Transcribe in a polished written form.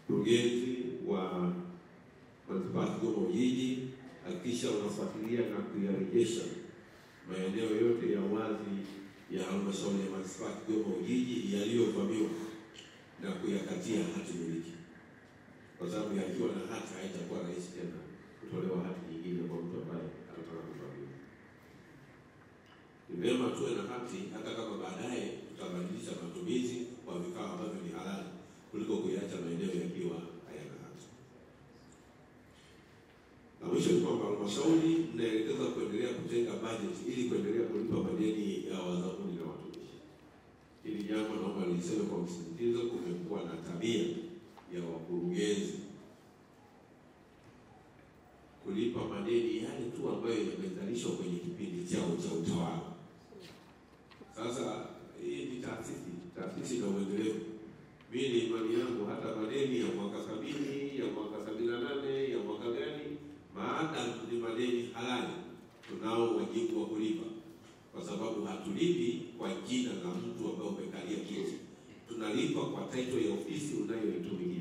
Mkurugenzi wa Manispaa ya Kigoma Ujiji, hakikisha unafuatilia na kuyarejesha maeneo yote ya wazi ya halmashauri ya Manispaa ya Kigoma Ujiji yaliyovamiwa na kuyakatia hati miliki, kwa sababu yakiwa na hati haitakuwa rahisi tena kutolewa hati nyingine kwa mtu ambaye anataka kuvamiwa. Ni vyema tuwe na hati hata kama baadaye tutabadilisha matumizi kwa vikao ambavyo ni halali kuliko kuiacha maeneo yakiwa hayana hati. Na mwisho ni kwamba halmashauri mnaelekeza kuendelea kutenga bajeti ili kuendelea kulipa madeni ya wazabuni na watumishi. Hili jambo naomba niliseme kwa msisitizo, kumekuwa na tabia ya wakurugenzi kulipa madeni yale tu ambayo yamezalishwa kwenye kipindi chao cha utawala. Sasa hii ni taasisi, taasisi na uendelevu. Mimi ni imani yangu hata madeni ya mwaka 70, ya mwaka 78, ya mwaka gani, maadamu ni madeni halali, tunao wajibu wa kulipa, kwa sababu hatulipi kwa jina la mtu ambaye umekalia kiti. Tunalipa kwa title ya ofisi unayoitumikia.